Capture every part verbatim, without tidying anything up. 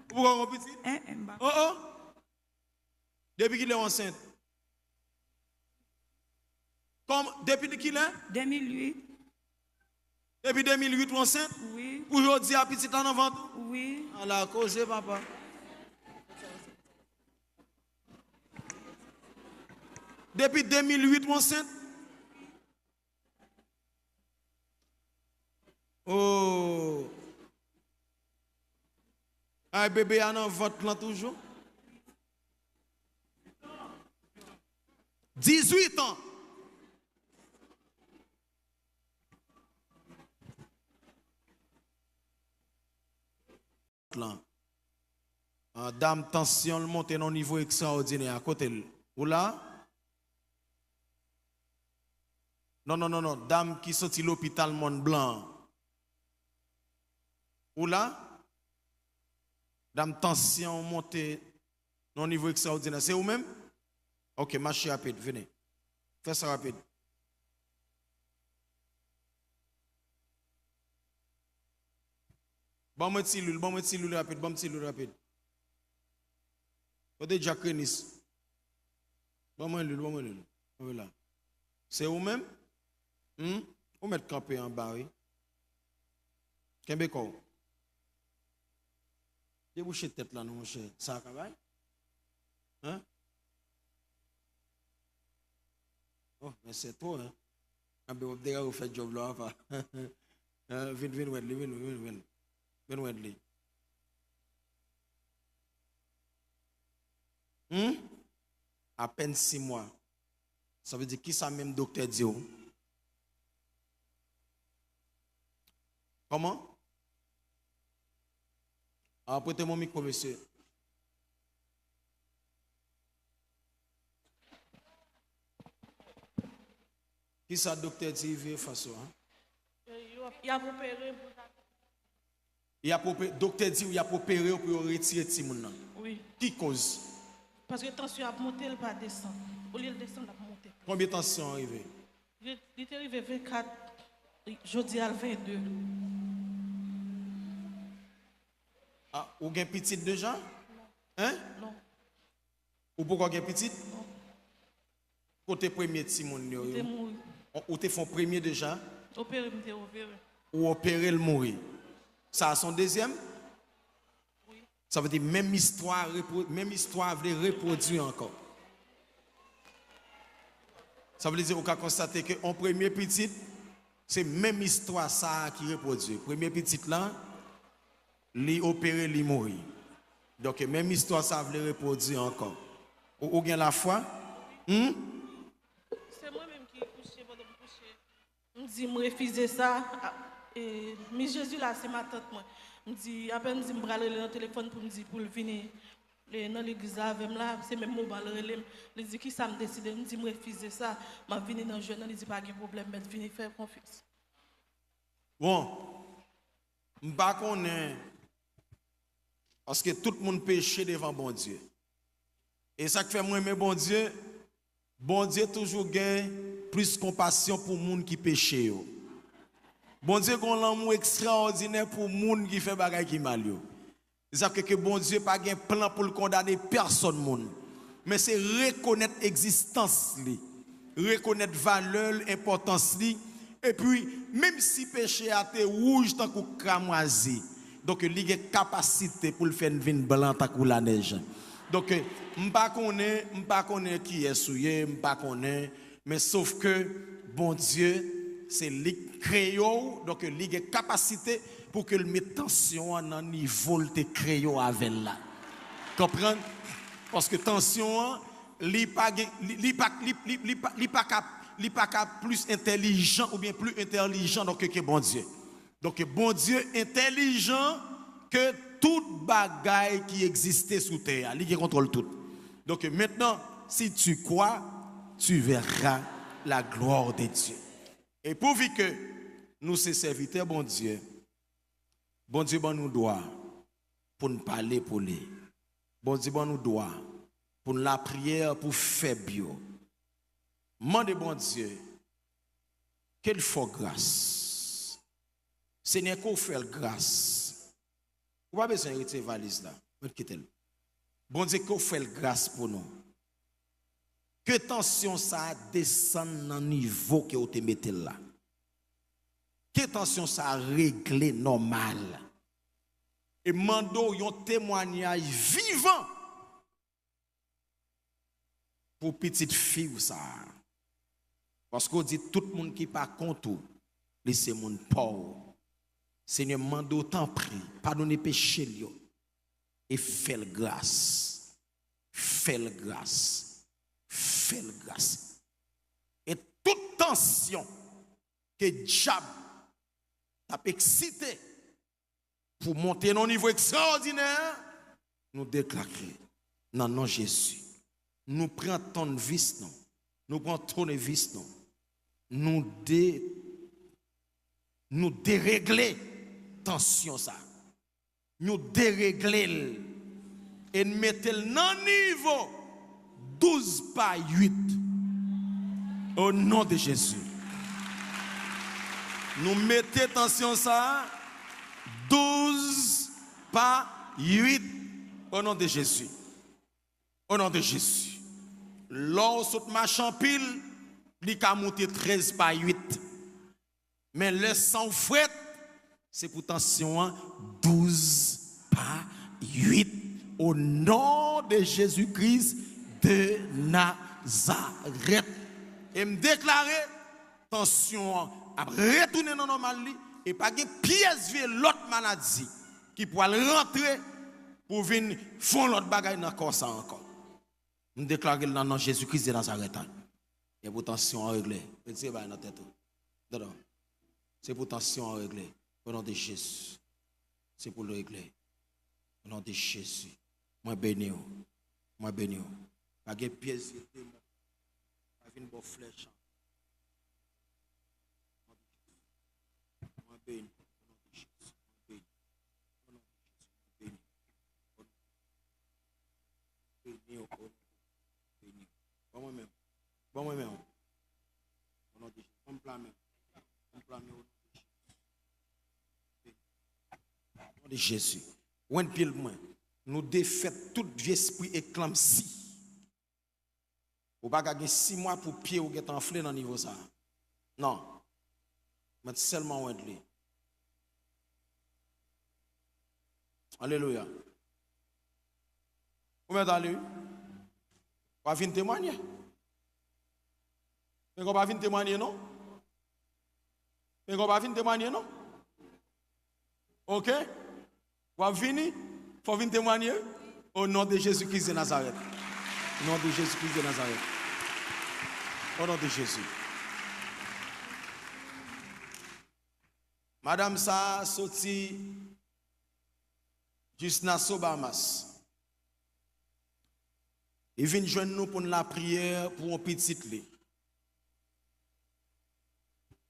Ou poko gen pitit? Eh, eh, m pa. Oh, oh. Depi kilè w ansent? Kòm, depi kilè? Deux mille huit. Depi deux mille huit ou ansent? Wi. Pou jodi a pitit la nan vant ou? Wi. Ala koze, papa. Depi deux mille huit ou ansent? Oh. Ay, bebe a nan vant lan toujou. Dizuit an. Lan. Ah, dam, tansyon l monte nan nivo ekstraòdinè. Kote l? Ou la? Non, non, non, non. Dam ki soti lopital Mòn Blan an. Ou la? Dam, tansyon w monte nan nivo ekstraòdinè. Se ou menm? Ok, mache rapid, vini. Fè sa rapid. Ban mwen ti lwil, ban mwen ti lwil rapid, ban m ti lwil rapid. Kote Jack Renis? Ban mwen lwil, ban mwen lwil. Wi la. Se ou menm? Hmm? Ou mèt kanpe anba, wi. Kenbe kò w. Debouche tèt la non, monchè. Sa ka bay? Hein? Oh, men se twò, hein? Anben, w ap deraye, w fè djòb la, apa. Hein? Vin, vin wèd li, vin, vin, vin. Vin wèd li. Hmm? Apèn sis mwa. Sa vle di kisa menm doktè di w? Kòman? Ah, prete m yon mikwo, mesye. Kisa doktè di rive fas ou a? Y ap opere m pou sa. Y ap ope-, doktè di w y ap opere w pou yo retire timoun nan. Wi. Ki koz? Paske tansyon ap monte, l pa desann. Olye l desann, l ap monte. Konbyen tansyon an rive? Li, li te rive vennkat, jodi a l vennde. Ah, ou gen pitit deja? Hein? Non. Ou poko gen pitit? Non. Kote premye timoun yo? Li te mouri. Ou, ou te fè yon premye deja? Opere, m te opere. Ou opere l mouri. Sa a se yon dezyèm? Wi. Sa vle di menm istwa repwo-, menm istwa vle repwodui ankò. Sa vle di ou ka konstate ke yon premye pitit, se menm istwa sa a ki repwodui. Premye pitit la, li opere, li mouri. Donk, menm istwa sa vle repwodui ankò. Ou, ou gen lafwa? Hmm? Se mwen menm ki kouche, pandan m kouche. M di m refize sa. A, e, Miss Jésus la, se matant mwen. M di, apèn m di m pral rele nan telefòn pou m di pou l vini, e, nan legliz la avè m la, se menm moman l rele m. Li di, "Kisa m deside?" M di, "M refize sa. M ap vini nan jèn nan." Li di, "Pa gen pwoblèm, mèt vini, fè konfyans." Bon, m pa konnen, paske tout moun peche devan Bondye. E sa k fè m renmen Bondye, Bondye toujou gen plis konpasyon pou moun ki peche yo. Bondye gen yon lanmou ekstraòdinè pou moun ki fè bagay ki mal yo. Sa vle di ke Bondye pa gen plan pou l kondane pèsòn moun. Men se rekonèt egzistans li, rekonèt valè l, enpòtans li, epi menm si peche a te wouj tankou kramwazi, donk li gen kapasite pou l fè n vin blan tankou lanèj. Donk, m pa konnen, m pa konnen kiyès ou ye, m pa konnen, men sof ke Bondye, se li k kreye w, donk li gen kapasite pou ke l met tansyon an nan nivo l te kreye w avè l la. Konprann? Paske tansyon an, li pa gen, li, li pa, li, li, li pa, li pa ka, li pa ka plis entèlijan oubyen pli entèlijan donk ke Bondye. Donk Bondye entèlijan ke tout bagay ki egziste sou tè a. Li gen kontwòl tout. Donk mentnan, si tu crois, tu verras la gloire de Dieu. E pouvi ke nou se sèvitè Bondye, Bondye ban nou dwa pou n pale pou li. Bondye ban nou dwa pou n lapriyè pou fèb yo. Mande Bondye ke l fè w gras. Senyè, ke w fè l gras. Ou pa bezwen retire valiz la. Mwen kite l. Bondye, ke w fè l gras pou nou. Ke tansyon sa a desann nan nivo ke w te mete l la. Ke tansyon sa a regle nòmal. E mande w yon temwanyaj vivan pou pitit fi w sa a. Paske w di tout moun ki pa kont ou, li se moun pa w. Senyè, m mande w tanpri, padone peche l yo. E fè l gras. Fè l gras. Fè l gras. E tout tansyon ke dyab t ap eksite pou monte nan nivo ekstraòdinè, nou deklare nan non Jezi. Nou pran tònvis nou. Nou pran tònvis nou. Nou de, nou deregle tansyon sa. Nou deregle l e n mete l nan nivo douz pa uit. O non de Jezi. Nou mete tansyon sa a douz pa uit. O non de Jezi. O non de Jezi. Lè w sot mache anpil, li ka moute trèz pa uit. Men lè san w frèt, se pou tansyon an douz pa uit. O non de Jezi Kris de Nazarèt. E m deklare, tansyon an ap retounen nan nòmal li, e pa gen pyès vye lòt maladi ki pral rantre pou vin fè yon lòt bagay nan kò sa ankò. M deklare l nan non Jezi Kris de Nazarèt la. E pou tansyon an regle. Retire bagay nan tèt ou. Non, non. Se pou tansyon an regle. O non de Jezi. Se pou l regle. O non de Jezi. Mwen beni w. Mwen beni w. Pa gen pyès zye demon pa vin ba w flèch an. Mwen beni. O non de Jezi. Mwen beni. O non de Jezi. Mwen beni. O non de Jezi. Beni, o, o, beni. Ban mwen men w. Ban mwen men w. O non de Jezi. Ban m pla men w. Ban m pla men w, o non de Jezi. Beni. O non de Jezi. Wend pye l pou mwen. Nou defèt tout vye espri eklanpsi. Ou pa ka gen sis mwa pou pye w gentan anfle nan nivo sa a. Non. Mèt sèlman wend li. Alelouya. Ou mèt ale, wi. W a vin temwanye. Men w pa vin temwanye, non. Men w pa vin temwanye, non. Oke? W ap vini? Fò w vin temwanye, wi. O non de Jezi Kris de Nazarèt. Non de Jezi Kris de Nazarèt. O non de Jezi. Madanm sa a soti jis Nassau, Bahamas. Li vin jwenn nou pou n lapriyè pou yon pitit li.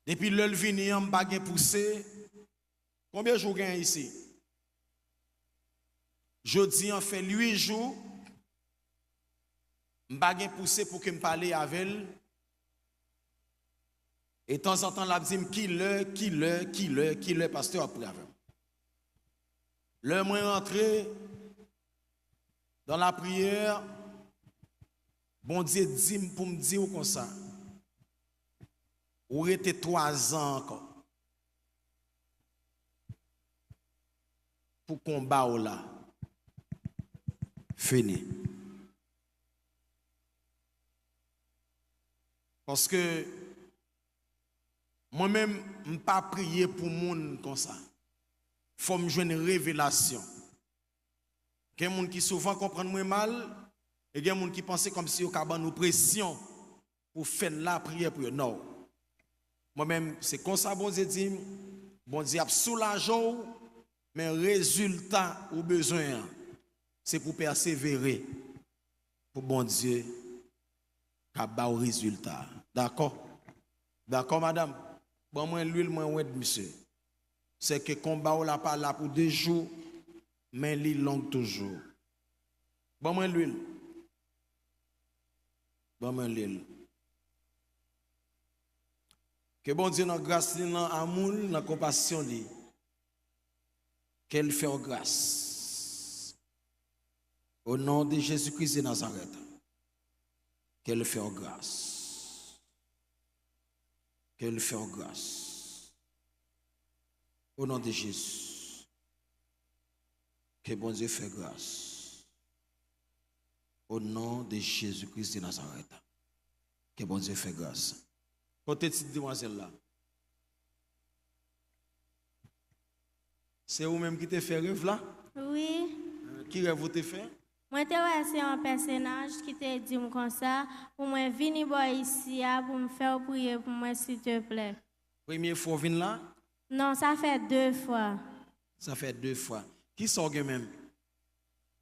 Depi lè l vini an, m pa gen pouse. Konbyen jou w genyen isi? Jodi an fè uit jou. M pa gen pouse pou ke m pale avè l. E tanzantan, l ap di m, "Kilè, kilè, kilè, kilè pastè w ap priye avè m?" Lè mwen rantre dans la prière, Bondye di m pou m di w konsa, ou rete twa zan ankò pou konba w la fini. Paske mwen menm, m pa priye pou moun konsa. Fò m jwenn revelasyon. Gen moun ki souvan konprann mwen mal, e gen moun ki panse kòmsi yo ka ban nou presyon pou fè lapriyè pou yo. Non. Mwen menm, se konsa Bondye di m, Bondye ap soulaje w, men rezilta ou bezwen an, se pou pèsevere, pou Bondye ka ba w rezilta. Dakò? Dakò, madanm? Ban mwen lwil, mwen wend misye. Sèke konba w la pa la pou de jou, men li long toujou. Ban mwen lwil. Ban mwen lwil. Ke Bondye nan gras li, nan amou l, nan konpasyon li, ke l fè w gras. Au nom de Jésus-Christ de Nazareth, que le fè w gras. Que le fè w gras. Au nom de Jésus, que Bondye fè gras. Au nom de Jésus-Christ de Nazareth, que Bondye fè gras. Kote ti demwazèl la? Se ou menm ki te fè rèv la? Wi. Ki rèv ou te fè? Mwen te wè se yon pèsonaj ki te di m konsa pou mwen vini bò isi a pou m fè w priye pou mwen silteplè. Premye fwa w vin la? Non, sa fè de fwa. Sa fè de fwa. Kisa w gen menm?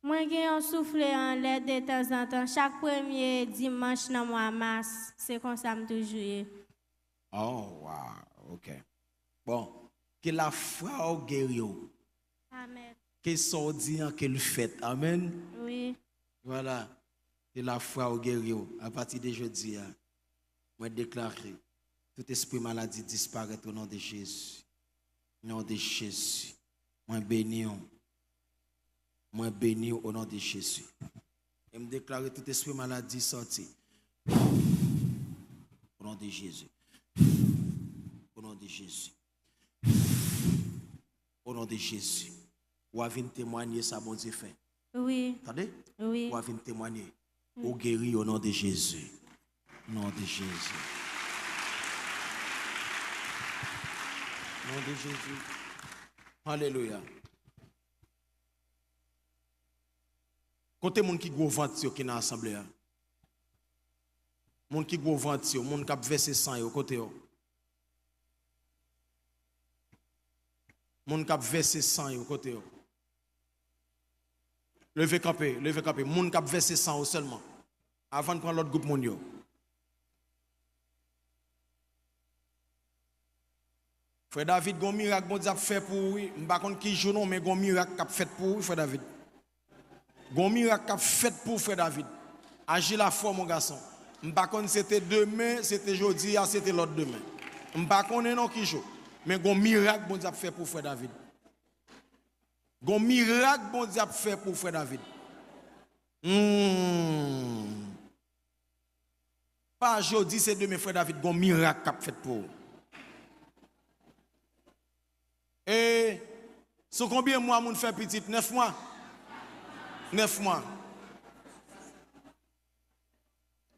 Mwen gen yon soufle anlè detanzantan chak premye dimanch nan mwa mas. Se konsa m toujou ye. Oh, wow, ok. Bon, ke lafwa w geri w. Amèn. Ke sa w di an, ke l fèt. Amèn. Wi. Vwala. Ke lafwa w geri w. Apati de jodi a, mwen deklare tout espri maladi disparèt o non de Jezi. Non de Jezi. Mwen beni w. Mwen beni w o non de Jezi. E m deklare tout espri maladi sòti. O non de Jezi. O non de Jezi. O non de Jezi. W a vin temwanye sa Bondye fè. Wi. Tande? Wi. W a vin temwanye. Ou geri o non de Jezi. Non de Jezi. Non de Jezi. Alelouya. Kote moun ki gwo vant yo ki nan asanble a? Moun ki gwo vant yo, moun k ap vèse san yo, kote yo? Moun k ap vèse san yo, kote yo? Leve kanpe, leve kanpe. Moun k ap vèse san yo sèlman. Avan n pran lòt gwoup moun yo. Frè David, gon mirak Bondye ap fè pou ou, wi. M pa konn ki jou non, men gon mirak k ap fèt pou ou, wi, frè David. Gon mirak k ap fèt pou ou, frè David. Aji la fò, mon gason. M pa konn se te demen, se te jodi a, se te lòt demen. M pa konnen non ki jou. Men gon mirak Bondye ap fè pou ou, frè David. Gon mirak Bondye ap fè pou ou, frè David. Hmm. Pa jodi, se demen, frè David, gon mirak k ap fèt pou ou. E sou konbyen mwa moun fè pitit? Nèf mwa? Nèf mwa.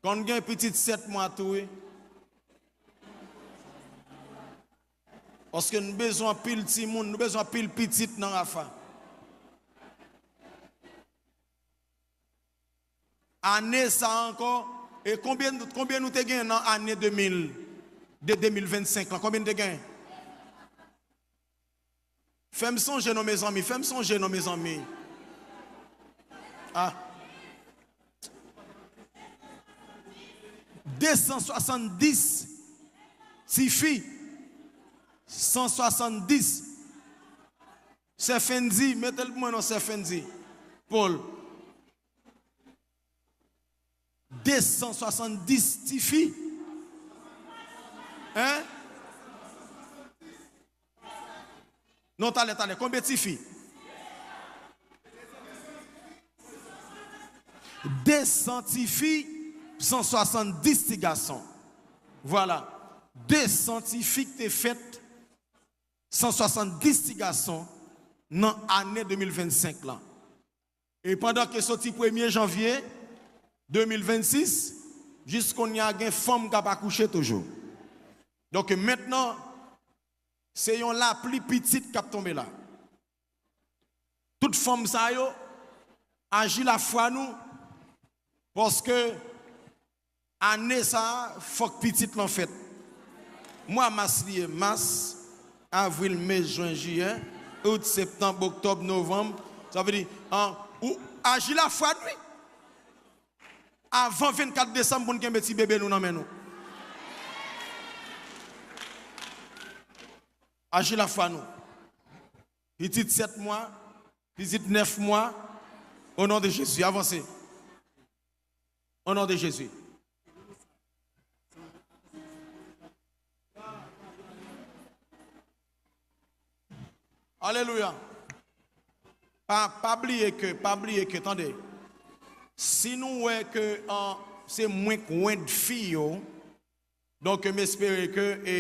Konn gen pitit sèt mwa tou, wi. Paske nou bezwen anpil timoun, nou bezwen anpil pitit nan Rafa. Ane sa a ankò, e konbyen, konbyen nou te gen nan ane de mil, de de mil vennsenk lan? Konbyen nou te gen? Fè m sonje non, mezanmi, fè m sonje non, mezanmi. Ah. De san swasanndis tifi. San swasanndis. Sè Fendi, mete l pou mwen non, Sè Fendi. Paul. De san swasanndis tifi. Hein? Non, talè, talè. Konbyen tifi? De san tifi, san swasanndis ti gason. Vwala. De san tifi ki te fèt, san swasanndis ti gason nan ane de mil vennsenk lan. E pandan ke soti premye janvye de mil vennsis, jis kounye a gen fanm k ap akouche toujou. Donk mentnan, se yon lapli pitit k ap tonbe la. Tout fanm sa yo, aji lafwa nou, paske ane sa a, fòk pitit lan fèt. Mwa mas li ye, mas, avril, me, jen, jiyè, out, septanm, oktòb, novanm. Sa vle di, an, ou aji lafwa n wi. Avan vennkat desanm pou n kenbe ti bebe nou nan men nou. Aji lafwa nou. Pitit sèt mwa, pitit nèf mwa, o non de Jezi, avanse. O non de Jezi. Alelouya. Pa, pa bliye ke, pa bliye ke, tande. Si nou wè ke, an, se mwen k wend fi yo, donk, m espere ke, e,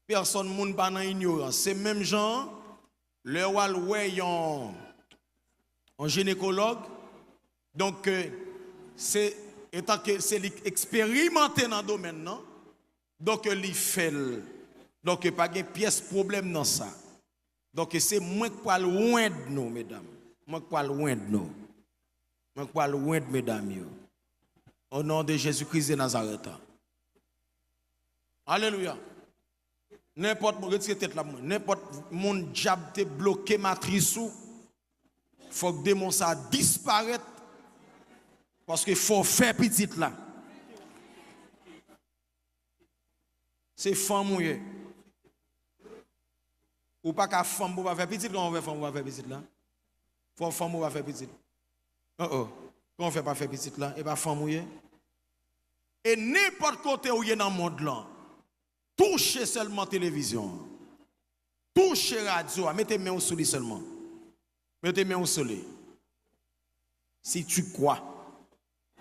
pèsòn moun pa nan inyorans. Se menm jan, lè w al wè yon, yon jinekològ, donk, e, se, etanke se li k eksperimante nan domèn nan, donk, li fè l. Donk, pa gen pyès pwoblèm nan sa. Donk, se mwen k pral wend nou, medam. Mwen k pral wend nou. Mwen k pral wend medam yo. O non de Jezi Kris de Nazarèt. Alelouya. Nenpòt moun, retire tèt la pou mwen. Nenpòt moun dyab te bloke matris ou, fòk demon sa disparèt, paske fò w fè pitit la. Se fanm ou ye. Ou pa ka fanm pou w pa fè pitit, kòman w fè fanm pou w pa fè pitit la? Fò w fanm pou w pa fè pitit. Oh, oh. Kòman w fè pa fè pitit la? E pa fanm ou ye? E nenpòt kote ou ye nan mond lan, touche sèlman televizyon an. Touche radyo a, mete men w sou li sèlman. Mete men w sou li. Si tu crois,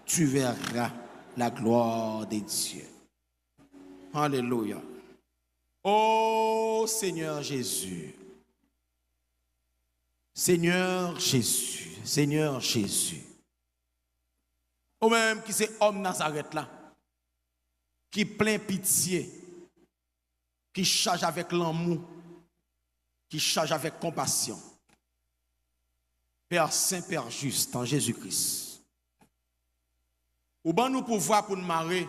tu verras la gloire de Dieu. Alelouya. O Senyè Jezi. Senyè Jezi. Senyè Jezi. Ou menm ki se òm Nazarèt la, ki plen pitye, ki chaje avèk lanmou, ki chaje avèk konpasyon. Pè sen, Pè jis, an Jezi Kris. Ou ban nou pouvwa pou n mare,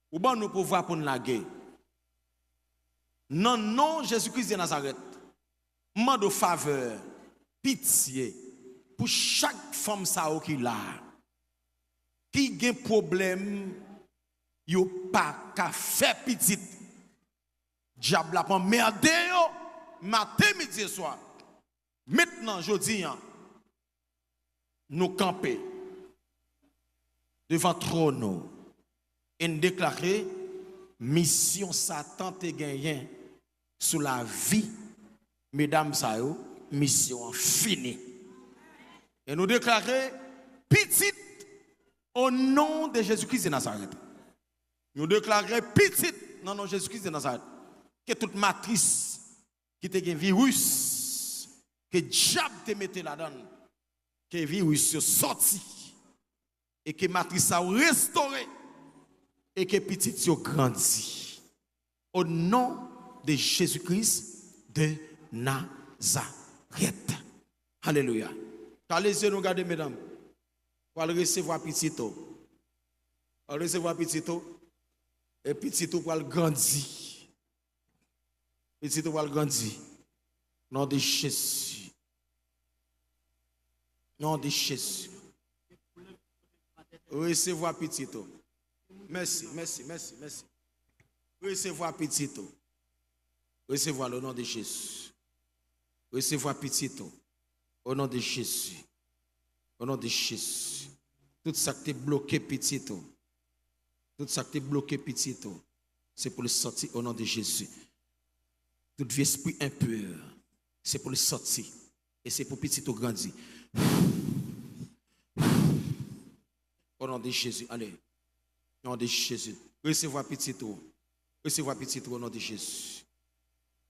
ou ban nou pouvwa pou n lage. Nan non Jezi Kris de Nazarèt, m mande w favè, pitye, pou chak fanm sa yo ki la, ki gen pwoblèm, yo pa ka fè pitit. Dyab la ap anmède yo, maten, midi e swa. Mentnan, jodi a, nou kanpe devan twòn ou e n deklare misyon Satan te genyen sou lavi medam sa yo, misyon an fini. E nou deklare pitit o non de Jezi Kris de Nazarèt. Nou deklare pitit nan non Jezi Kris de Nazarèt. Ke tout matris ki te gen viris, ke dyab te mete ladan l, ke viris yo sòti, e ke matris sa yo restore, e ke pitit yo grandi. O non de Jezi Kris de Nazarèt. Alelouya. Kale zye nou gade, medam. Pral resevwa pitit ou. Pral resevwa pitit ou. E pitit ou pral grandi. Pitit ou pral grandi. Non de Jezi. Non de Jezi. Resevwa pitit ou. Mèsi, mèsi, mèsi, mèsi. Resevwa pitit ou. Resevwa l o non de Jezi. Resevwa pitit ou. O non de Jezi. O non de Jezi. Tout sa k te bloke pitit ou. Tout sa k te bloke pitit ou. Se pou l sòti o non de Jezi. Tout vye espri enpè. Se pou l sòti. E se pou pitit ou grandi. O non de Jezi, ale. Non de Jezi. Resevwa pitit ou. Resevwa pitit ou o non de Jezi.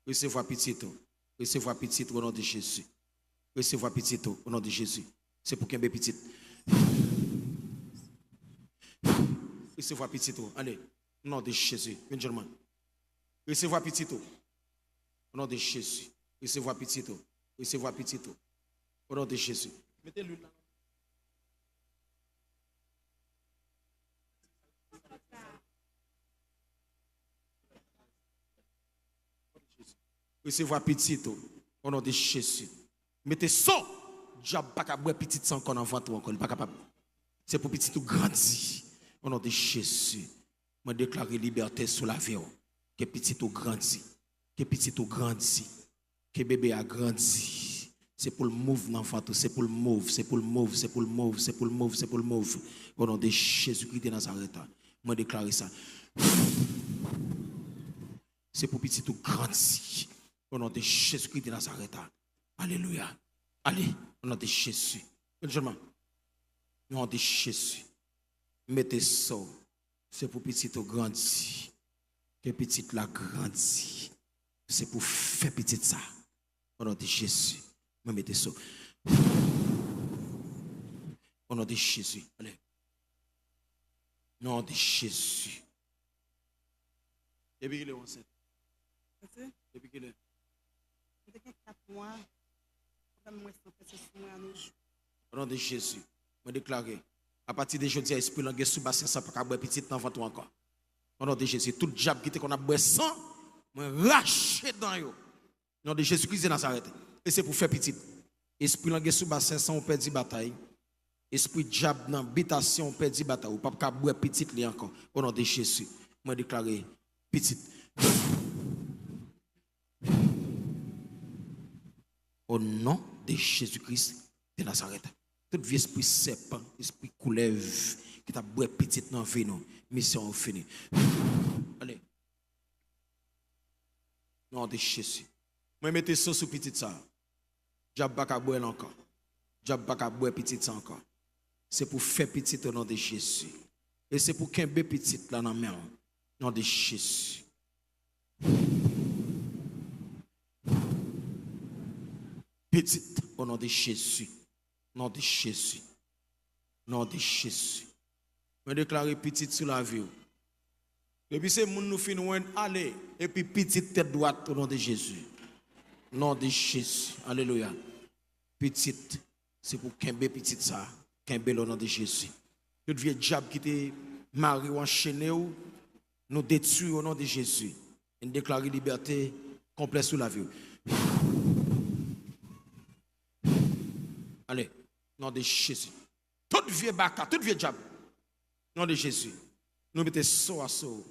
Resevwa pitit ou. Resevwa pitit ou o non de Jezi. Resevwa pitit ou o non de Jezi. Se pou kenbe pitit. Resevwa pitit ou. Ale. Non de Jezi. Vin jwenn mwen. Resevwa pitit ou. O non de Jezi. Resevwa pitit ou. Resevwa pitit ou. O non de Jezi. Mete lwil la. Resevwa pitit ou. O non de Jezi. Mete son. Dyab pa ka bwè pitit sa ankò nan vant ou ankò. Li pa kapab. Se pou pitit ou grandi. O non de Jezi. Mwen deklare libète sou lavi w. Ke pitit ou grandi. Ke pitit ou grandi. Ke bebe a grandi. Se pou l move nan vant ou. Se pou l move, se pou l move, se pou l move, se pou l move, se pou l move. O non de Jezi Kris de Nazarèt. Mwen deklare sa. Se pou pitit ou grandi. O non de Jezi Kris de Nazarèt. Alelouya. Ale, o non de Jezi. Vin jwenn mwen. Non de Jezi. Mete so. Se pou pitit ou grandi. Ke pitit la grandi. Se pou fè pitit sa. O non de Jezi. Mwen mete so. O non de Jezi. Ale. Non de Jezi. Depi kilè w ansent? Ase? Depi kilè? Mwen te gen kat mwa. Pwoblèm mwen san pèse sou mwen anojou. O non de Jezi. Mwen deklare. Apati de jodi a, espri langyè sou basen san pa ka bwè pitit nan vant ou ankò. O non de Jezi. Tout dyab ki te konn ap bwè san, mwen rache dan yo. Non de Jezi Kris de Nazarèt. E se pou fè pitit. Espri langyè sou basen san ou pèdi batay. Espri dyab nan bitasyon ou pèdi batay. Ou p ap ka bwè pitit li ankò. O non de Jezi. Mwen deklare pitit. O non de Jezi Kris de Nazarèt. Tout vye espri sèpan, espri koulèv ki t ap bwè pitit nan veni, misyon ou fini. Ale. Non de Jezi. Mwen mete so sou pitit sa. Dyab pa ka bwè l ankò. Dyab pa ka bwè pitit sa ankò. Se pou fè pitit o non de Jezi. E se pou kenbe pitit la nan men w. Non de Jezi. Pitit, o non de Jezi. Non de Jezi. Non de Jezi. Mwen deklare pitit sou lavi w. Depi se moun nou fin wè, ale. Epi pitit tèt dwat, o non de Jezi. Non de Jezi. Alelouya. Pitit, se pou kenbe pitit sa. Kenbe l o non de Jezi. Tout vye dyab ki te mare w, anchene w, nou detwi o non de Jezi. E n deklare libète konplè sou lavi w. Ale, non de Jezi. Tout vye baka, tout vye dyab. Non de Jezi. Nou mete so a sou ou.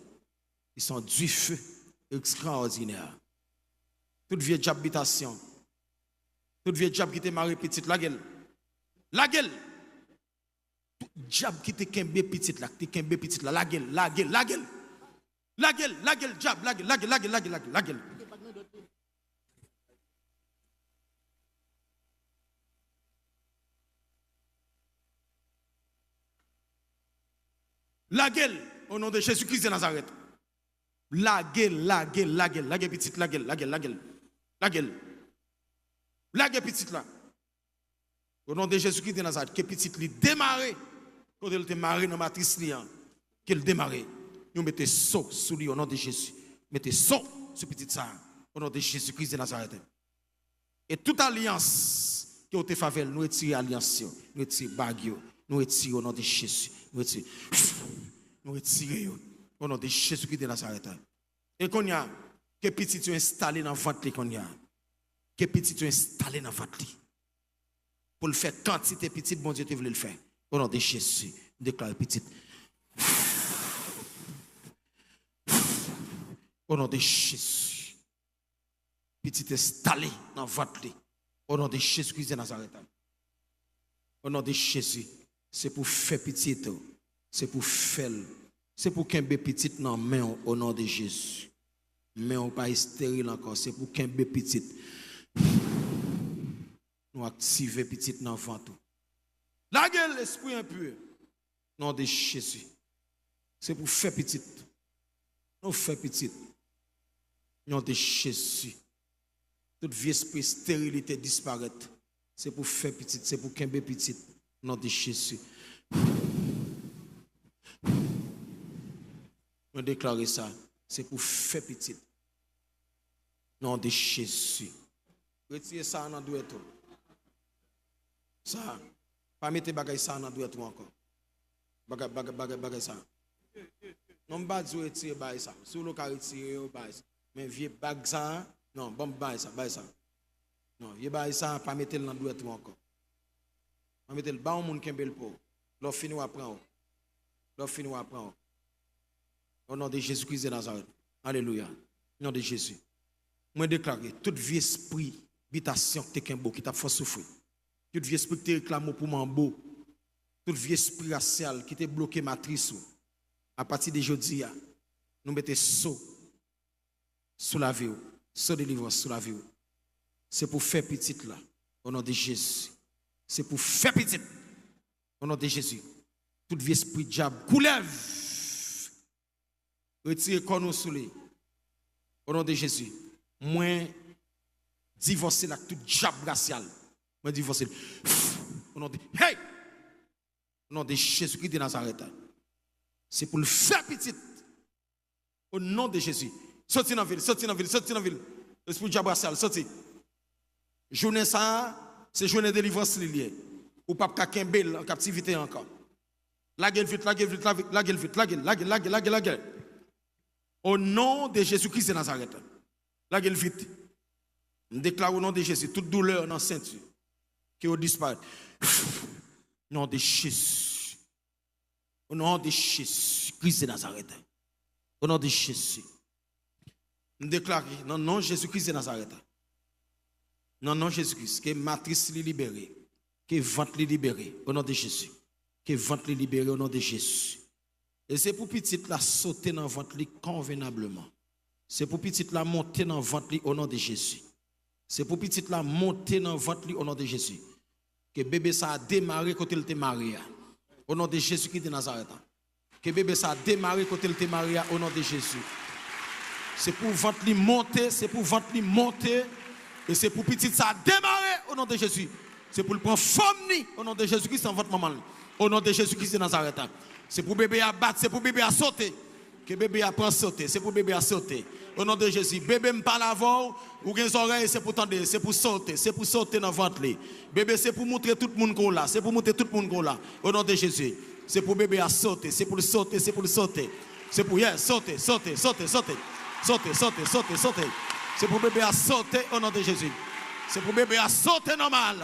Ils sont du feu extraordinaire. Tout vye dyab bitasyon. Tout vye dyab ki te mare pitit, lage l. Lage l. Tout dyab ki te kenbe pitit la, ki te kenbe pitit la, lage l, lage l, lage l. Lage l, lage l, dyab, lage l, lage l, lage l, lage l, lage l, lage l. Lage l, o non de Jezi Kris de Nazarèt. Lage l, lage l, lage l, lage pitit, lage l, lage l, lage l. Lage l. Lage pitit la. O non de Jezi Kris de Nazarèt, ke pitit li demare kote l te mare nan matris li an. Ke l demare. Nou mete so sou li, o non de Jezi. Mete so sou pitit sa a, o non de Jezi Kris de Nazarèt. E tout alyans ke w te fè avè l, nou retire alyans yo, nou retire bag yo, nou retire o non de Jezi. Nou retire, nou retire yo, o non de Jezi Kris de Nazarèt. E kounye a, ke pitit yo enstale nan vant li kounye a. Ke pitit yo enstale nan vant li. Pou l fè kantite pitit Bondye te vle l fè. O non de Jezi, m deklare pitit. O non de Jezi. Pitit enstale nan vant li. O non de Jezi Kris de Nazarèt. O non de Jezi. Se pou fè pitit ou. Se pou fè l. Se pou kenbe pitit nan men w, o non de Jezi. Men w pa esteril ankò. Se pou kenbe pitit. Nou aktive pitit nan vant ou. Lage l, lespri enpi. Non de Jezi. Se pou fè pitit. Nou fè pitit. Non de Jezi. Tout vye espri esterilite disparèt. Se pou fè pitit, se pou kenbe pitit. Non de Jezi. Mwen deklare sa. Se pou fè pitit. Non de Jezi. Retire sa a nan dwèt ou. Sa a. Pa mete bagay sa a nan dwèt ou ankò. Bagay, bagay, bagay, bagay sa a. Non, m pa di w retire bagay sa a. Si w vle w ka retire yo, bagay sa a. Men vye bag sa a, non, ban m bagay sa a, bagay sa a. Non, vye bagay sa a, pa mete l nan dwèt ou ankò. Pa mete l, ba yon moun kenbe l pou ou. Lè w fini, w a pran w. Lè w fini, w a pran w. O non de Jezi Kris de Nazarèt. Alelouya. Non de Jezi. Mwen deklare, tout vye espri bitasyon ki te kenbe w, ki t ap fè w soufri. Tout vye espri ki te reklame w pou manbo. Tout vye espri rasyal ki te bloke matris ou. Apati de jodi a, nou mete so sou lavi w. So delivrans sou lavi w. Se pou fè pitit la. O non de Jezi. Se pou fè pitit. O non de Jezi. Tout vye espri dyab, koulèv, retire kò nou sou li. O non de Jezi. Mwen divòse l ak tout dyab rasyal. Mwen divòse l. O non de, hey! O non de Jezi Kris de Nazarèt. Se pou l fè pitit. O non de Jezi. Soti nan vil, soti nan vil, soti nan vil. Espri dyab rasyal, soti. Jounen sa a, se jounen delivrans li, li ye. Ou p ap ka kenbe l an kaptivite ankò. Lage l vit, lage l vit, lage l vit, lage l, lage, lage, lage, lage, lage. O non de Jezi Kris de Nazarèt. Lage l vit. M deklare o non de Jezi, tout doulè nan senti, ke yo disparèt. Non de Jezi. O non de Jezi Kris de Nazarèt. O non de Jezi. M deklare, nan non Jezi Kris de Nazarèt. Nan non Jezi Kris, ke matris li libere. Ke vant li libere. O non de Jezi. Ke vant li libere, o non de Jezi. E se pou pitit la sote nan vant li konvenableman. Se pou pitit la monte nan vant li, o non de Jezi. Se pou pitit la monte nan vant li, o non de Jezi. Ke bebe sa a demare kote l te mare a. O non de Jezi Kris de Nazarèt. Ke bebe sa a demare kote l te mare a, o non de Jezi. Se pou vant li monte, se pou vant li monte. E se pou pitit sa a demare, o non de Jezi. Se pou l pran fòm ni, o non de Jezi Kris, nan vant manman l. O non de Jezi Kris de Nazarèt. Se pou bebe a bat, se pou bebe a sote. Ke bebe a pran sote, se pou bebe a sote. O non de Jezi, bebe, m pale avè w, ou gen zòrèy, se pou tande, se pou sote, se pou sote nan vant li. Bebe, se pou moutre tout moun ke w la, se pou moutre tout moun ke w la. O non de Jezi, se pou bebe a sote, se pou l sote, se pou l sote. Se pou, yeah, sote, sote, sote, sote. Sote, sote, sote, sote. Se pou bebe a sote, o non de Jezi. Se pou bebe a sote nòmal.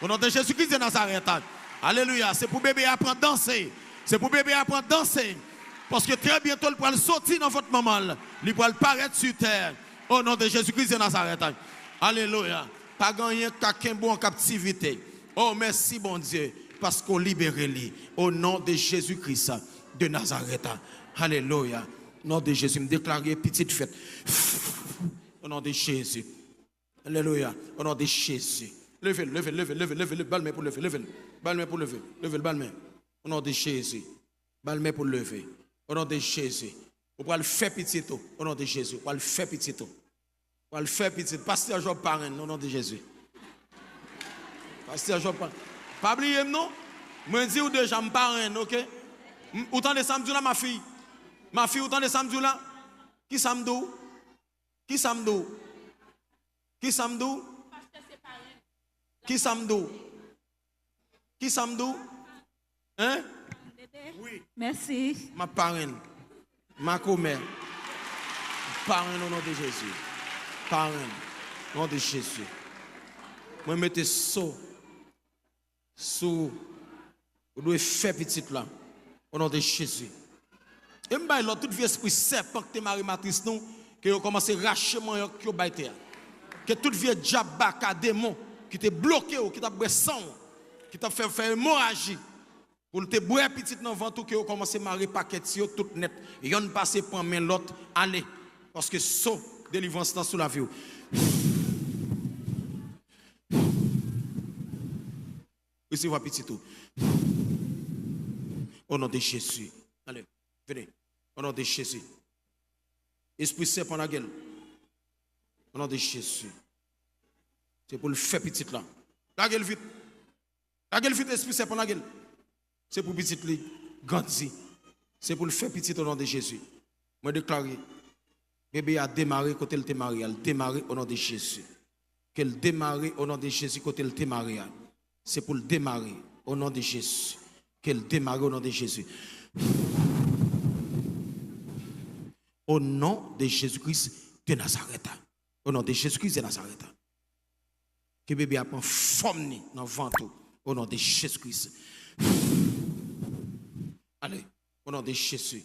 O non de Jezi Kris de Nazarèt. Alelouya. Se pou bebe a pran danse. Se pou bebe a pran danse. Paske trè byento l pral soti nan vant manman l. Li pral parèt sou tè. O non de Jezi Kris de Nazarèt. Alelouya. Pa gen anyen k ka kenbe w an kaptivite. O, mèsi, Bondye, paske w libere li. O non de Jezi Kris de Nazarèt. Alelouya. Non de Jezi, m deklare pitit fèt. O non de Jezi. Alelouya. O non de Jezi. Leve l, leve l, leve l, leve l, leve l, ba l men pou leve, leve l. Ba l men pou leve, leve l, ba l men. O non de Jezi. Ba l men pou leve. O non de Jezi. Ou pral fè pitit ou. O non de Jezi. Ou pral fè pitit ou. Ou pral fè pitit. Pastè Job parenn, o non de Jezi. Pastè Job pa. Pa bliye m non. Mwen di w deja m parenn, oke? M, ou tande sa m di w la, mafi? Mafi, ou tande sa m di w la? Kisa m di w? Kisa m di w? Kisa m di w? Kisa m di w? Kisa m di w? Hein? Wi. Mèsi. M ap parenn. Makomè. Parenn o non de Jezi. Parenn. Non de Jezi. Mwen mete so sou ou. Ou dwe fè pitit la. O non de Jezi. E m bay lòd, tout vye espri sèpan ki te mare matris nou, ke yo kòmanse rache mannyòk yo bay tè a. Ke tout vye dyab, baka, demon ki te bloke w, ki t ap bwè san w, ki t ap fè w fè emoraji, pou l te bwè pitit nan vant ou, ke yo kòmanse mare pakèt yo tout nèt. Yonn pase pran men lòt, ale. Paske so delivrans lan sou lavi w. Resevwa pitit ou. O non de Jezi. Ale, vini. O non de Jezi. Espri sèpan, lage l. O non de Jezi. Se pou l fè pitit la. Lage l vit. Lage l vit, espri sèpan, lage l. Se pou pitit li grandi. Se pou l fè pitit o non de Jezi. Mwen deklare, bebe a demare kote l te mare a. L demare o non de Jezi. Ke l demare o non de Jezi kote l te mare a. Se pou l demare o non de Jezi. Ke l demare o non de Jezi. O non de Jezi Kris de Nazarèt. O non de Jezi Kris de Nazarèt. Ke bebe a pran fòm ni nan vant ou. O non de Jezi Kris. Ale, o non de Jezi.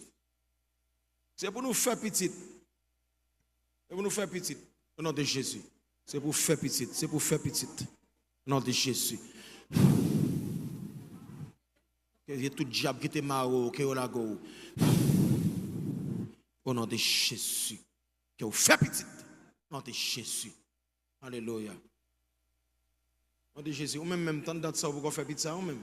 Se pou nou fè pitit. Se pou nou fè pitit. O non de Jezi. Se pou fè pitit. Se pou fè pitit. O non de Jezi. Ke tout dyab ki te mare w, ke yo lage w. O non de Jezi. Ke w fè pitit. O non de Jezi. Alelouya. O non de Jezi. Ou menm, menm tann dat sa, ou poko fè pitit sa, ou menm.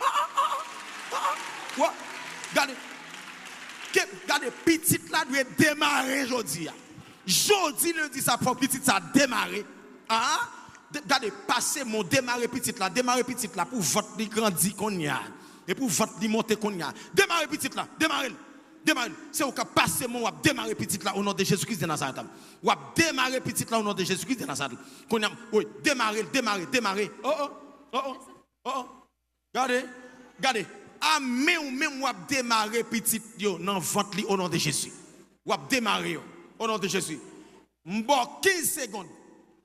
Gade, ke, gade, pitit la dwe demare jodi a. Jodi lendi sa, fò pitit sa demare. Ah, de- gade, pase men w, demare pitit la, demare pitit la pou vant li grandi kounye a. E pou vant li monte kounye a. Demare pitit la, demare l. Demare l. Se ou k ap pase men w, w ap demare pitit la o non de Jezi Kris de Nazarèt. W ap demare pitit la o non de Jezi Kris de Nazarèt. Kounye a, wi, demare l, demare, demare. Oh, oh, oh, oh, oh, oh. Gade, gade. A men w menm w ap demare pitit yo nan vant li o non de Jezi. W ap demare yo o non de Jezi. M ba w kenz segonn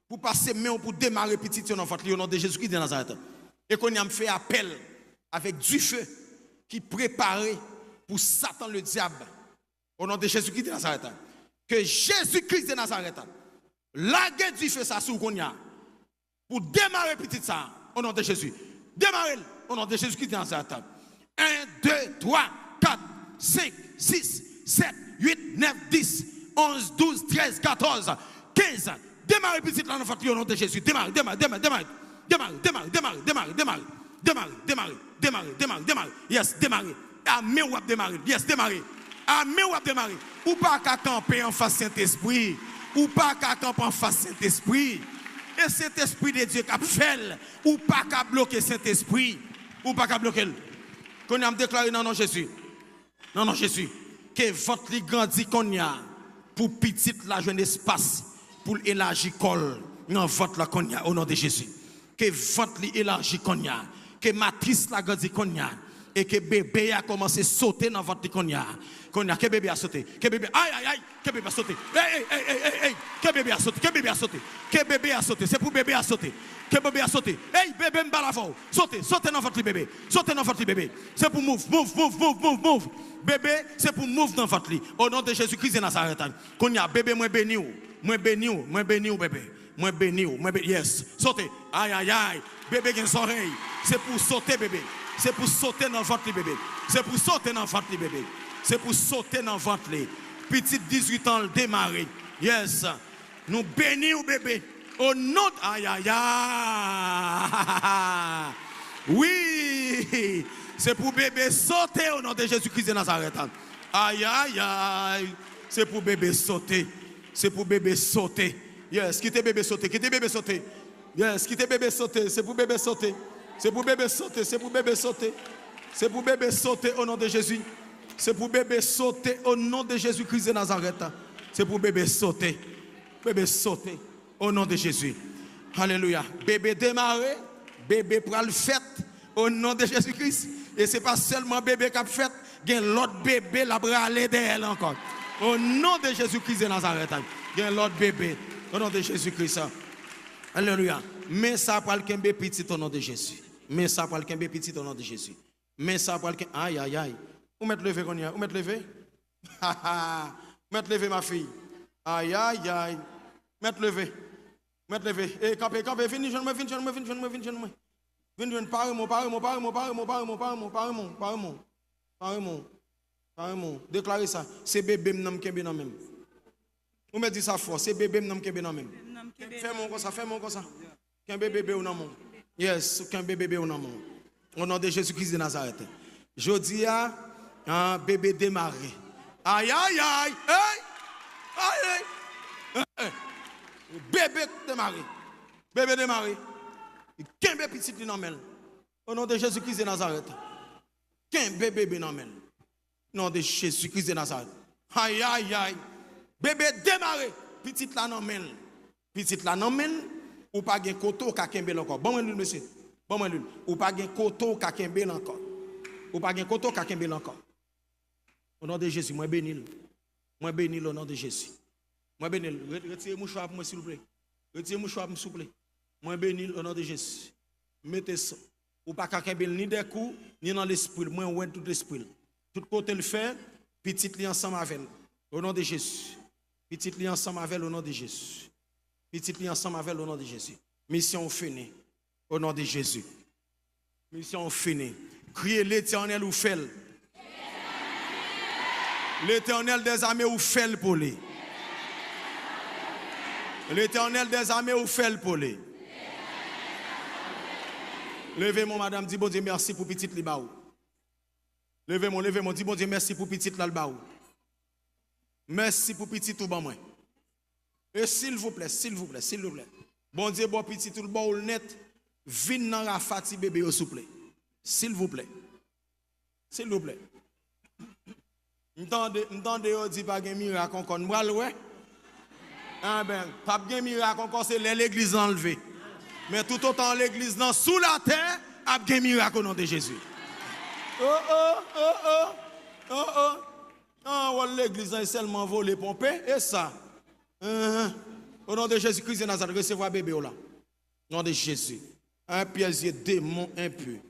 pou pase men w pou demare pitit yo nan vant li o non de Jezi Kris de Nazarèt. E kounye a m fè apèl avèk dife ki prepare pou Satan ledyab. O non de Jezi Kris de Nazarèt. Ke Jezi Kris de Nazarèt lage dife sa sou w kounye a. Pou demare pitit sa, o non de Jezi. Demare l, o non de Jezi Kris de Nazarèt. En, de, twa, kat, senk, sis, sèt, uit, nèf, dis, onz, douz, trèz, katòz, kenz. Demare pitit la nan vant li, o non de Jezi. Demare, demare, demare, demare. Demare, demare, demare, demare, demare. Demare, demare, demare, demare, demare. Yes, demare. A men w ap demare. Yes, demare. A men w ap demare. Ou pa ka kanpe anfas Sentespri. Ou pa ka kanpe anfas Sentespri. E Sentespri de Dye k ap fè l. Ou pa ka bloke Sentespri. Ou pa ka bloke l. Kounye a m deklare nan non Jezi. Nan non Jezi. Ke vant li grandi kounye a. Pou pitit la jwenn espas. Pou l elaji kò l nan vant la kounye a. O non de Jezi. Ke vant li elaji kounye a. Ke matris la grandi kounye a. E ke bebe a kòmanse sote nan vant li konnya. Konnya, ke bebe a sote. Ke bebe, ay, ay, ay, ke bebe a sote. Ey, ey, ey, ey, ey, ey, ke bebe a sote, ke bebe a sote. Ke bebe a sote, se pou bebe a sote. Ke bebe a sote. Ey, bebe, m pale avè w. Sote, sote nan vant li, bebe. Sote nan vant li, bebe. Se pou move, move, move, move, move, move. Bebe, se pou move nan vant li. O non de Jezi Kris de Nazarèt. Konnya, bebe, mwen beni w. Mwen beni w, mwen beni w, bebe. Mwen beni w, mwen beni, yes. Sote. Ay, ay, ay. Bebe gen zòrèy. Se pou sote, bebe. Se pou sote nan vant li, bebe. Se pou sote nan vant li, bebe. Se pou sote nan vant li. Pitit dizuit an, l demare. Yes. Nou beni w, bebe. O non, ay, ay, ay. Wi. Se pou bebe sote o non de Jezi Kris de Nazarèt. Ay, ay, ay. Se pou bebe sote. Se pou bebe sote. Yes, kite bebe sote, kite bebe sote. Yes, kite bebe sote, se pou bebe sote. Se pou bebe sote, se pou bebe sote. Se pou bebe sote o non de Jezi. Se pou bebe sote o non de Jezi Kris de Nazarèt. Se pou bebe sote. Bebe sote o non de Jezi. Alelouya. Bebe demare, bebe pral fèt. O non de Jezi Kris. E se pa sèlman bebe k ap fèt, gen lòt bebe l ap rale dèyè l ankò. O non de Jezi Kris de Nazarèt, gen lòt bebe. O non de Jezi Kris. Alelouya. Men sa pral kenbe pitit o non de Jezi. Men sa pral kenbe pitit o non de Jezi. Men sa pral kenbe. Ay, ay, ay. Ou mèt leve konnya. Ou mèt leve. Ou mèt leve, ma fille. Ay, ay, ay. Mèt leve. Mèt leve. E kanpe, kanpe. Vin jwenn mwen, vin jwenn mwen, vin jwenn mwen, vin jwenn mwen. Vin jwenn, pa renmen w, pa renmen w, pa renmen w, pa renmen w, pa renmen w, pa renmen w, pa renmen w, pa renmen w, pa renmen w, pa renmen w. Deklare sa. Se bebe m nan m kenbe nan men m. Ou mèt di sa fò. Se bebe m nan m kenbe nan men m. Fè men w konsa, fè men w konsa. Kenbe bebe w nan men w. Yes, kenbe bebe w nan men w. O non de Jezi Kris de Nazarèt. Jodi a, ah, bebe demare. Ay, ay, ay. Ey! Ay, ey! Eh, eh. Bebe demare. Bebe demare. Kenbe pitit li nan men l. O non de Jezi Kris de Nazarèt. Kenbe bebe nan men l. Non de Jezi Kris de Nazarèt. Ay, ay, ay. Bebe demare. Pitit la nan men l. Pitit la nan men l. Ou pa gen kote w ka kenbe l ankò. Ban mwen lwil, mesye. Ban mwen lwil. Ou pa gen kote w ka kenbe l ankò. Ou pa gen kote w ka kenbe l ankò. O non de Jezi, mwen beni l. Mwen beni l o non de Jezi. Mwen beni l. Re-, retire mouchwa pou mwen, silvouplè. Retire mouchwa pou mwen, souple. Mwen beni l o non de Jezi. Mete san. Ou pa ka kenbe l ni dèkou, ni nan lespri l. Mwen wè tout lespri l. Tout kote l fè, pitit li ansanm avè l. O non de Jezi. Pitit li ansanm avè l o non de Jezi. Pitit li ansanm avè l o non de Jezi. Misyon w fini. O non de Jezi. Misyon w fini. Kriye Letènèl ou fè l. Letènèl dèzame ou fè l pou li. Letènèl dèzame ou fè l pou li. Leve men w, madanm, di Bondye mèsi pou pitit li ba ou. Leve men w, leve men w, di Bondye mèsi pou pitit la l ba ou. Mèsi pou pitit ou ban mwen. E silvouplè, silvouplè, silvouplè. Bondye ba w pitit ou, l ba w l nèt, vin nan Rafa ti bebe yo souple. Silvouplè. Silvouplè. M tande, m tande yo di pa gen mirak ankò. N pral wè. Anben, p ap gen mirak ankò, se lè legliz lan leve. Men toutotan legliz lan sou latè, ap gen mirak o non de Jezi. Oh, oh, oh, oh, oh, oh. An, wòl legliz lan e sèlman vole, ponpe, e sa. Enhen. O non de Jezi Kris de Nazarèt, resevwa bebe w la. Non de Jezi. An pyès zye demon enpi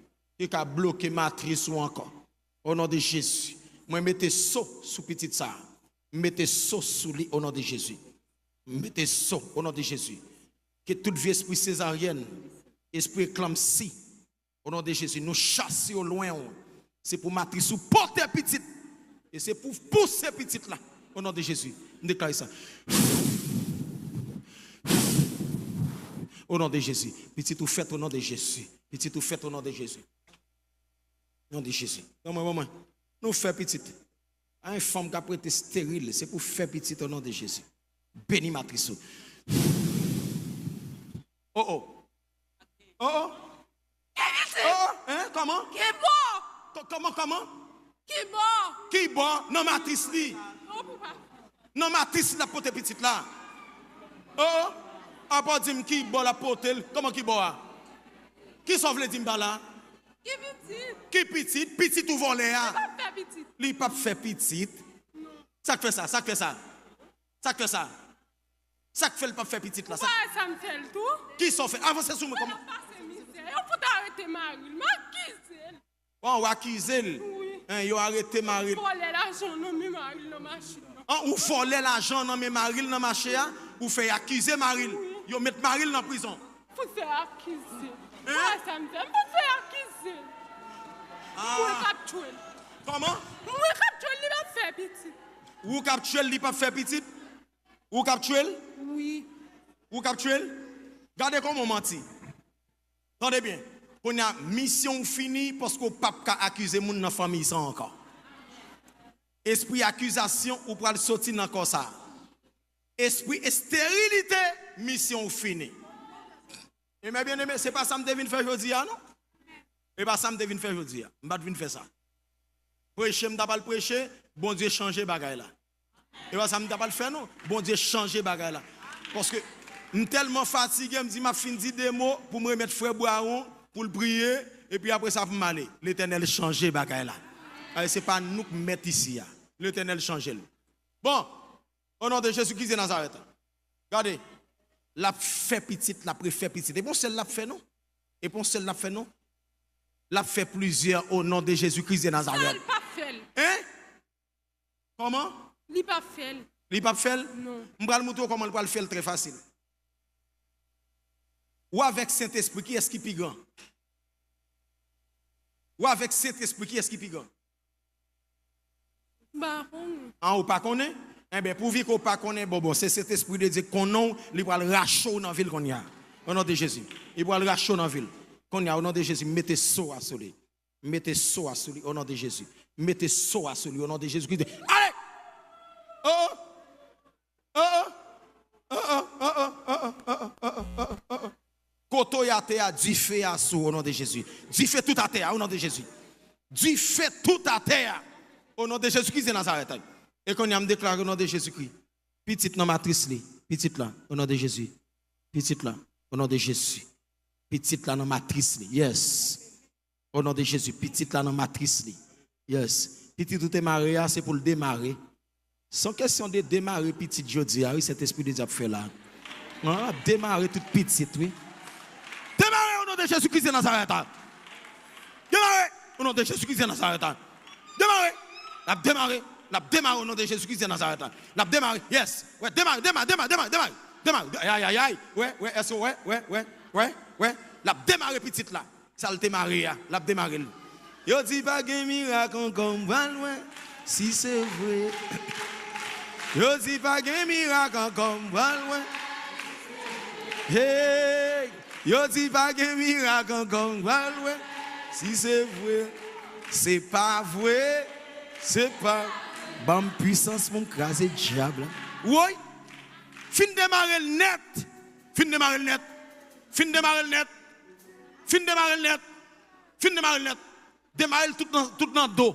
ki ka bloke matris ou ankò. O non de Jezi. Mwen mete so sou pitit sa a. M mete so sou li o non de Jezi. M mete so o non de Jezi. Ke tout vye espri sezaryèn, espri eklanmsi, o non de Jezi, nou chase yo lwen w. Se pou matris ou pote pitit. E se pou pouse pitit la. O non de Jezi. M deklare sa. O non de Jezi. Pitit ou fèt o non de Jezi. Pitit ou fèt o non de Jezi. Non de Jezi. Ban mwen, ban mwen. Nou fè pitit. A yon fanm k ap rete esteril. Se pou fè pitit o non de Jezi. Beni matris ou. Oh, oh. Oh, oh. Oh, oh. Hein? Kòman? Ki bò? Kò-, kòman, kòman? Ki bò? Ki bò? Nan matris li. Non, papa. Nan matris li l ap pote pitit la. Oh, oh. Apa w di m ki bò l ap pote l? Kòman ki bò a? Kisa w vle di m pa la? Ki pitit? Ki pitit? Pitit ou vòlè a. Li p ap fè pitit. Li p ap fè pitit. Non. Sa k fè sa? Sa k fè sa? Sa k fè sa? Sa k fè l p ap fè pitit la? Ou pa wè sa m fè l tou? Kisa w fè? Avanse sou mwen kòman? Mwen ap pase mizè. Yo fout arete mari l. M akize l. Bon, w akize l. Wi. Hein, yo arete mari l. Vòlè lajan nan men mari l nan mache a. An, ou vòlè lajan nan men mari l nan mache a, ou fè y akize mari l. Wi. Yo met mari l nan prizon. Fout fè akize. Hein? Sa sa m fè? M fout fè akize. Ah. Mwen k ap tchwe l. Kòman? Mwen k ap tchwe l, li p ap fè pitit. Ou k ap tchwe l, li p ap fè pitit? Ou k ap tchwe l? Wi. Ou k ap tchwe l? Gade kòman w manti. Tande byen. Kounye a, misyon w fini paske w p ap ka akize moun nan fanmi sa ankò. Espri akizasyon, ou pral soti nan kò sa. Espri esterilite, misyon w fini. E mè byeneme, se pa sa m te vin fè jodi a, non. E pa sa m te vin fè jodi a. M pa t vin fè sa. Preche, m ta pral preche, Bondye chanje bagay la. E pa sa m ta pral fè, non. Bondye chanje bagay la. Paske m tèlman fatige, m di m ap fin di de mo pou m remèt frè Bwawon, pou l priye, epi apre sa pou m ale. Letènèl chanje bagay la. Ay, se pa nou k mèt isi a. Letènèl chanje l. Bon, o non de Jezi Kris de Nazarèt. Gade, l ap fè pitit, l ap refè pitit. E pa yon sèl l ap fè, non. E pa yon sèl l ap fè, non. L ap fè plizyè o non de Jezi Kris de Nazarèt. Sa l p ap fè l. Hein? Kòman? Li p ap fè l. Li p ap fè l? Non. M pral montre w kòman l pral fè l trè fasil. Ou avèk Sentespri, kiyès ki pi gran? Ou avèk Sentespri, kiyès ki pi gran? M pa konnen. An, ou pa konnen? Enben, pouvi ke w pa konnen, bon, bon, se Sentespri de Dye k konnen w, li pral rache w nan vi l kounye a. O non de Jezi. Li pral rache w nan vi l. Kounye a, o non de Jezi, m mete so a sou li. M mete so a sou li, o non de Jezi. M mete so a sou li, o non de Jezi Kris. Ale! Oh, oh! Oh, oh! Oh, oh! Oh, oh! Oh, oh! Oh, oh! Oh, oh! Oh, oh! Kote w ye atè a, dife a sou, o non de Jezi. Dife tout atè a, o non de Jezi. Dife tout atè a, o non de Jezi Kris de Nazarèt. E kounye a, m deklare, o non de Jezi Kris. Pitit nan matris li. Pitit la, o non de Jezi. Pitit la, o non de Jezi. Pitit la nan matris li. Yes. O non de Jezi, pitit la nan matris li. Yes. Pitit ou te mare a, se pou l demare. Se yon kesyon de demare pitit jodi a, wi, Sentespri de Dye ap fè la. An, ap demare tout pitit, wi. Demare o non de Jezi Kris de Nazarèt a. Demare o non de Jezi Kris de Nazarèt a. Demare. L ap demare. L ap demare o non de Jezi Kris de Nazarèt a. L ap demare. Yes. Wè, demare, demare, demare, demare, demare. Demare. Ay, ay, ay, ay. Wè, wè, èske w wè, wè, wè, wè, wè. L ap demare pitit la. Sa l te mare a, l ap demare l. Yo di pa gen mirak ankò, m pral wè si se vre. Yo di pa gen mirak ankò, m pral wè. Hey! Yo di pa gen mirak ankò, m pral wè si se vre. Se pa vre, se pa. Ban m pwisans pou m kraze dyab la. Woy! Fin demare l nèt. Fin demare l nèt. Fin demare l nèt. Fin demare l nèt. Fin demare l nèt. Demare l tout nan, tout nan do.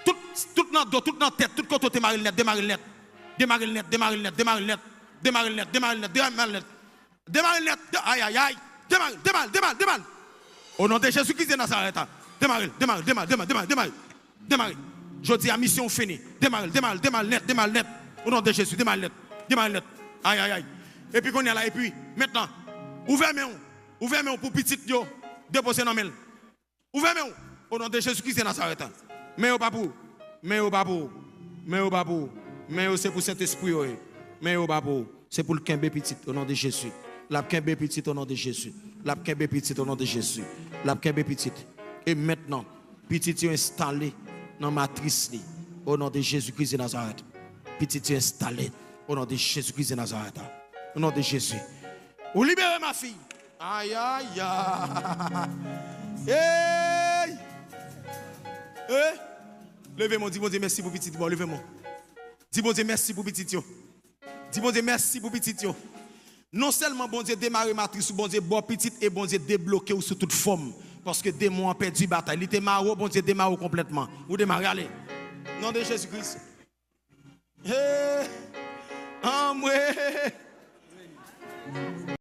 Tout, tout nan do, tout nan tèt, tout kote w te mare l nèt, demare l nèt. Demare l nèt, demare l nèt, demare l nèt. Demare l nèt, demare l nèt, demare l nèt. Demare l nèt. De-, ay, ay, ay. Demare l, demare l, demare l, demare l. O non de Jezi Kris de Nazarèt. Demare l, demare l, demare l, demare l, demare l, demare l. Demare. Jodi a, misyon w fini. Demare l, demare l, demare l nèt, demare l nèt. O non de Jezi, demare l nèt. Demare l nèt. Ay, ay, ay. Epi kounye a la, epi, mentnan, ouvè men w. Ouvè men w pou pitit yo depoze nan men l. Ouvè men w. O non de Jezi Kris de Nazarèt. Men yo pa pou ou. Men yo pa pou ou. Men yo pa pou ou. Men yo se pou Sentespri yo ye. Men yo pa pou ou. Se pou l kenbe pitit, o non de Jezi. L ap kenbe pitit, o non de Jezi. L ap kenbe pitit, o non de Jezi. L ap kenbe pitit. E mentnan, pitit yo enstale nan matris li. O non de Jezi Kris de Nazarèt. Pitit yo enstale. O non de Jezi Kris de Nazarèt. O non de Jezi. Ou libere, ma fille. Ay, ay, ay. Hey! Eh! Leve men w, di Bondye mèsi pou pitit. Bon, leve men w. Di Bondye mèsi pou pitit yo. Di Bondye mèsi pou pitit yo. Non sèlman Bondye demare matris ou, Bondye ba w pitit e Bondye debloke w sou tout fòm. Paske demon an pèdi batay. Li te mare w, Bondye demare w konplètman. Ou demare, ale. Non de Jezi Kris. Hey! Anmwe!